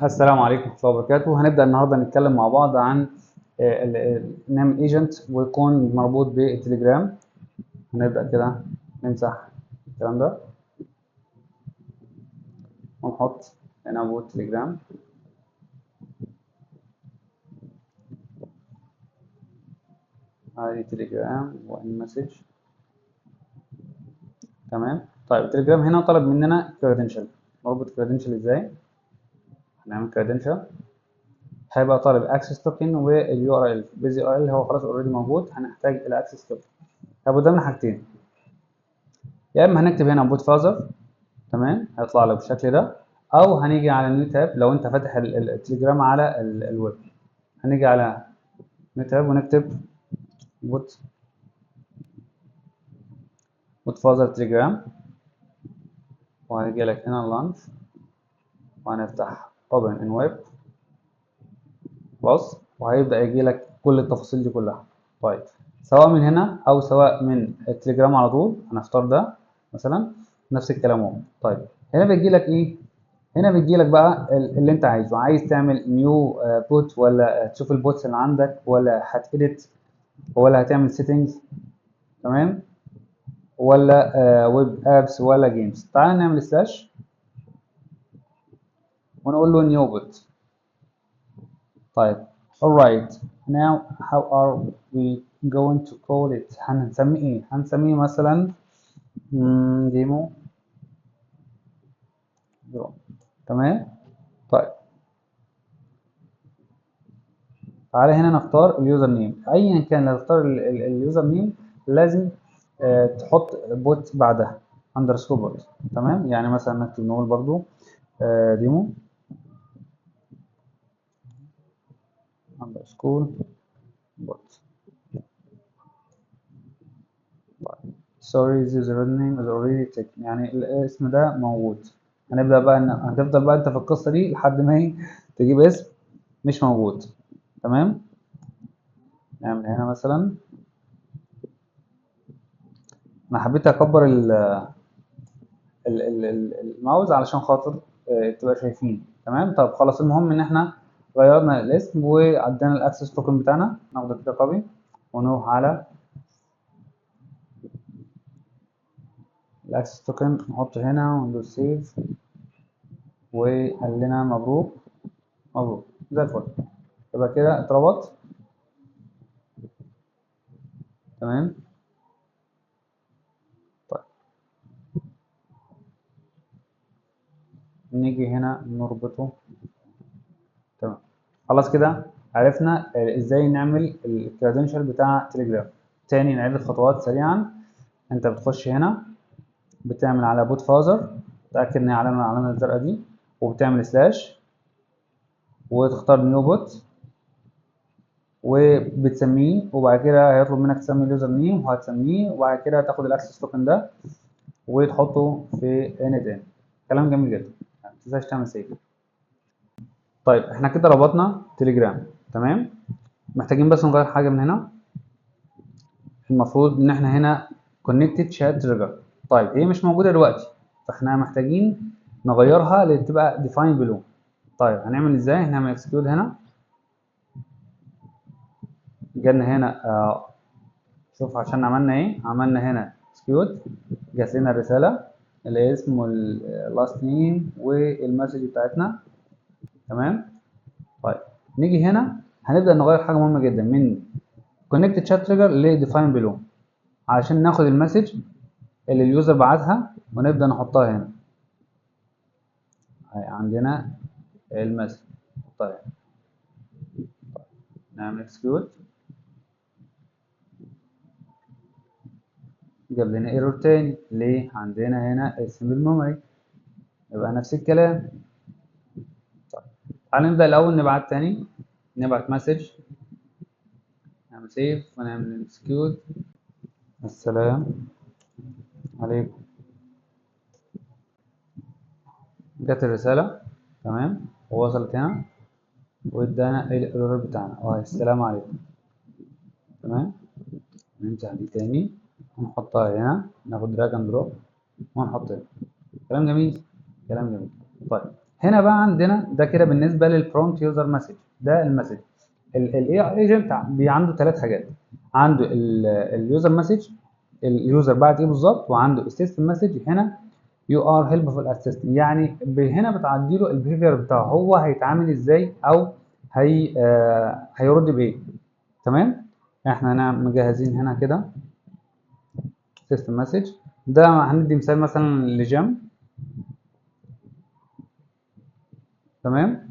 السلام عليكم ورحمة الله وبركاته. هنبدأ النهاردة نتكلم مع بعض عن نعمل agent ويكون مربوط بالتليجرام. هنبدأ كده نمسح الكلام ده ونحط هنا bot تليجرام. ادي تليجرام وان message. تمام. طيب التليجرام هنا طلب مننا credential، نربط credential ازاي؟ هنعمل credential، هيبقى طالب access token وال URL. base URL هو خلاص already موجود، هنحتاج ال access token. هيبقى قدامنا حاجتين، يا اما هنكتب هنا BotFather، تمام، هيطلع لك بالشكل ده، او هنيجي على new tab. لو انت فاتح التليجرام على الويب، هنيجي على new tab ونكتب BotFather تليجرام، وهيجي لك هنا ال launch، وهنفتح open in web خلاص، وهيبدأ يجي لك كل التفاصيل دي كلها. طيب سواء من هنا او سواء من التليجرام على طول، هنختار ده مثلا، نفس الكلام اهو. طيب هنا بيجي لك ايه؟ هنا بيجي لك بقى اللي انت عايزه، عايز تعمل new bot، ولا تشوف ال bots اللي عندك، ولا هت edit، ولا هتعمل settings، تمام، ولا web apps، ولا games. تعال نعمل slash ونقول له new bot. طيب alright now how are we going to call it؟ هنسميه ايه؟ هنسميه مثلا demo. تمام. طيب تعالى هنا نختار ال username، ايا كان اللي هتختار ال username لازم تحط bot بعدها underscore bot. تمام، يعني مثلا نكتب نقول برضو demo underscore bot. sorry this username is already taken، يعني الاسم ده موجود. هنبدأ بقى إن هتفضل بقى انت في القصة دي لحد ما هي تجيب اسم مش موجود. تمام، نعمل هنا مثلا، انا حبيت اكبر الماوس علشان خاطر تبقى شايفين. تمام. طب خلاص، المهم ان احنا غيرنا الاسم وعدينا ال access token بتاعنا، ناخده كده copy ونروح على ال access token نحطه هنا وندوس save، وقال لنا مبروك مبروك زي الفل. يبقى كده اتربط. تمام. طيب نيجي هنا نربطه. تمام، خلاص كده عرفنا ازاي نعمل ال credential بتاع تليجرام. تاني نعيد الخطوات سريعا. انت بتخش هنا بتعمل على BotFather، تأكد ان هي علامة العلامة الزرقاء دي، وبتعمل slash وتختار new bot وبتسميه، وبعد كده هيطلب منك تسمي ال username وهتسميه، وبعد كده هتاخد ال access token ده وتحطه في n8n. كلام جميل جدا، ما تنساش تعمل save. طيب احنا كده ربطنا تليجرام. تمام، محتاجين بس نغير حاجه من هنا. المفروض ان احنا هنا connected chat trigger. طيب هي مش موجوده دلوقتي، فاحنا محتاجين نغيرها لتبقى define below. طيب هنعمل ازاي؟ هنعمل execute هنا، جالنا هنا شوف عشان عملنا ايه، عملنا هنا execute، جات لنا الرساله اللي هي اسمه last name وال message بتاعتنا. تمام. طيب نيجي هنا هنبدا نغير حاجه مهمه جدا من connect chat trigger ل define below، علشان ناخد ال message اللي ال user بعتها ونبدا نحطها هنا. عندنا ال message. طيب نعمل execute، جاب لنا error تاني. ليه؟ عندنا هنا اسم ال memory، يبقى نفس الكلام. طيب تعالى نبدا الاول نبعت تاني، نبعت message، نعمل save ونعمل execute. السلام عليكم، جت الرسالة. تمام، ووصلت هنا وادانا ال error بتاعنا، السلام عليكم. تمام، نمسح دي تاني ونحطها هنا، ناخد drag and drop ونحط هنا. كلام جميل، كلام جميل. طيب هنا بقى عندنا ده كده بالنسبة لل prompt user message، ده ال message. ال AI agent عنده ثلاث حاجات، عنده ال user message، ال user بعت ايه بالظبط، وعنده ال system message. هنا you are helpful assistant، يعني هنا بتعدي له ال behavior بتاعه، هو هيتعامل ازاي او هي هيرد بايه. تمام، احنا هنا مجهزين هنا كده system message. ده هندي مثال مثلا لجيم. تمام،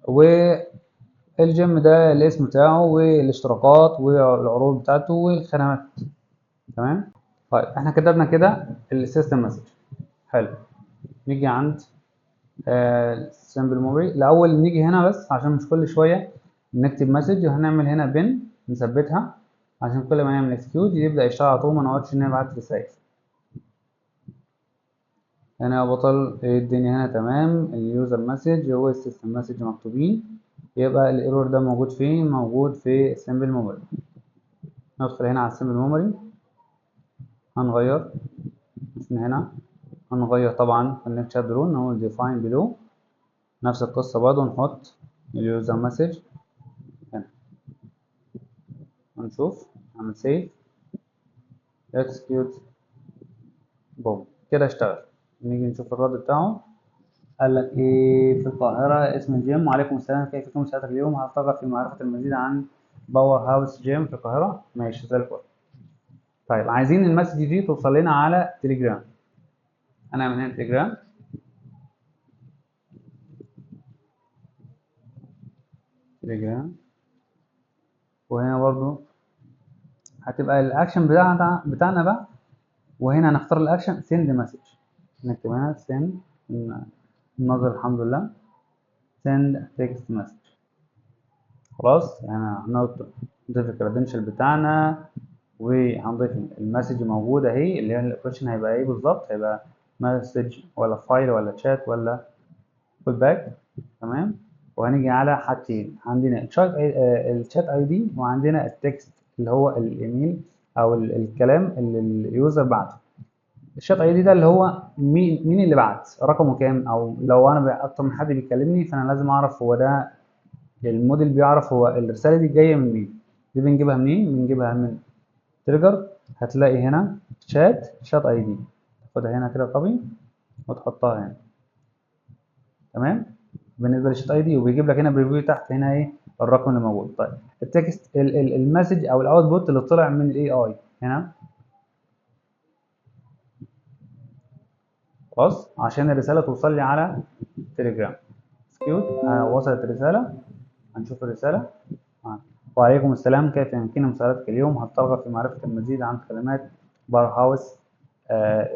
والجيم ده الاسم بتاعه والاشتراكات والعروض بتاعته والخدمات. تمام، طيب احنا كتبنا كده ال system message. حلو، نيجي عند ال simple memory الاول. نيجي هنا بس عشان مش كل شوية نكتب message، وهنعمل هنا pin نثبتها عشان كل ما نعمل execute يبدا يشتغل على طول، ما نقعدش نبعت رسائل. هنا يا بطل الدنيا هنا تمام، ال user message هو ال system message مكتوبين، يبقى ال error ده موجود فين؟ موجود في ال simple memory. ندخل هنا على ال simple memory، هنغير مش من هنا، هنغير طبعا connect chat below، نقول define below، نفس القصة برضه، نحط ال user message هنا، ونشوف، نعمل save execute، بوم كده اشتغل. نيجي نشوف الرد بتاعه، قال لك ايه؟ في القاهرة اسم الجيم، وعليكم السلام، كيف يكون ساعتك اليوم؟ هترغب في معرفة المزيد عن Power House Gym في القاهرة. ماشي زي الفل. طيب عايزين ال message دي توصل لنا على تليجرام، هنعمل هنا تليجرام، تليجرام، وهنا برضو هتبقى الاكشن بتاعنا بقى، وهنا هنختار ال action send message، نكتب هنا send، النظر الحمد لله، send text message. خلاص يعني هنضيف ال credential بتاعنا، وهنضيف ال message موجودة اهي، اللي هي ال operation هيبقى ايه بالظبط؟ هيبقى message ولا file ولا شات ولا callback. تمام، وهنيجي على حاجتين، عندنا ال chat ID، وعندنا ال text اللي هو الايميل او الكلام اللي ال user بعته. ال chat ID ده اللي هو مين اللي بعت، رقمه كام، او لو انا اكتر من حد بيكلمني فانا لازم اعرف هو ده الموديل بيعرف هو الرسالة دي جاية من مين. دي بنجيبها منين؟ بنجيبها من trigger، هتلاقي هنا chat ID، تاخدها هنا كده copy وتحطها هنا. تمام، بالنسبة لل chat ID، وبيجيب لك هنا preview تحت هنا ايه الرقم اللي موجود. طيب ال text ال message او ال output اللي طلع من ال AI هنا، خلاص عشان الرسالة توصل لي على تليجرام. execute، وصلت الرسالة، هنشوف الرسالة. وعليكم السلام، كيف يمكنني مساعدتك اليوم؟ هل ترغب في معرفة المزيد عن خدمات Power House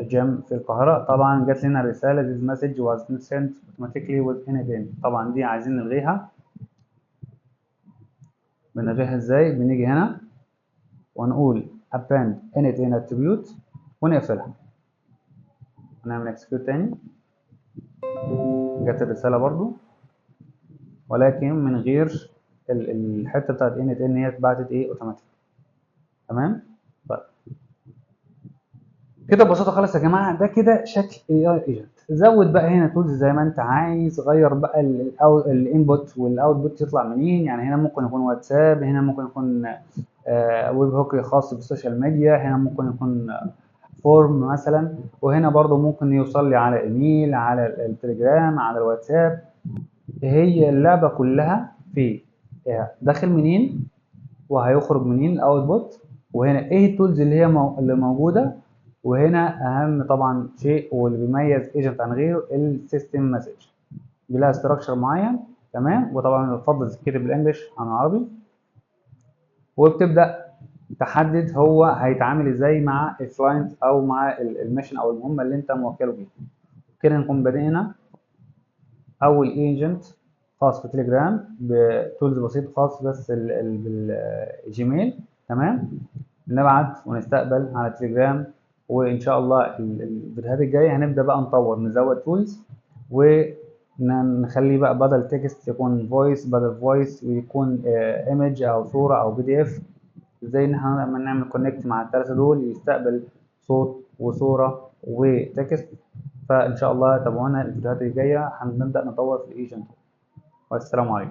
Gym في القاهرة؟ طبعا جات لنا رسالة this message was sent automatically with n8n. طبعا دي عايزين نلغيها. بنلغيها ازاي؟ بنيجي هنا ونقول append n8n attribute ونقفلها، هنعمل execute تاني، جت الرسالة برضو ولكن من غير الحتة بتاعت n8n هي اتبعتت ايه اوتوماتيك. تمام، طيب كده ببساطة خالص يا جماعة، ده كده شكل AI agent. زود بقى هنا tools زي ما انت عايز، غير بقى ال input وال output يطلع منين. يعني هنا ممكن يكون واتساب، هنا ممكن يكون webhook خاص بال social media، هنا ممكن يكون form مثلا، وهنا برضو ممكن يوصل لي على ايميل، على التليجرام، على الواتساب. هي اللعبة كلها في داخل منين وهيخرج منين ال output، وهنا ايه ال tools اللي هي اللي موجودة، وهنا اهم طبعا شيء واللي بيميز agent عن غيره ال system message، دي لها structure معين. تمام، وطبعا يفضل تتكتب بال English عن العربي، وبتبدا تحدد هو هيتعامل ازاي مع ال client او مع ال mission او المهمة اللي انت موكله بيها. كده نكون بدينا اول agent خاص بتليجرام ب tools بسيط خاص بس بالجيميل. تمام، نبعت ونستقبل على تليجرام، وان شاء الله الفيديوهات الجاية هنبدا بقى نطور، نزود tools ونخليه بقى بدل text يكون voice، بدل voice ويكون image او صوره او PDF. ازاي ان احنا نعمل connect مع الثلاثة دول، يستقبل صوت وصوره و text. فان شاء الله تابعونا الفيديوهات الجاية، هنبدا نطور في ال agent. والسلام عليكم.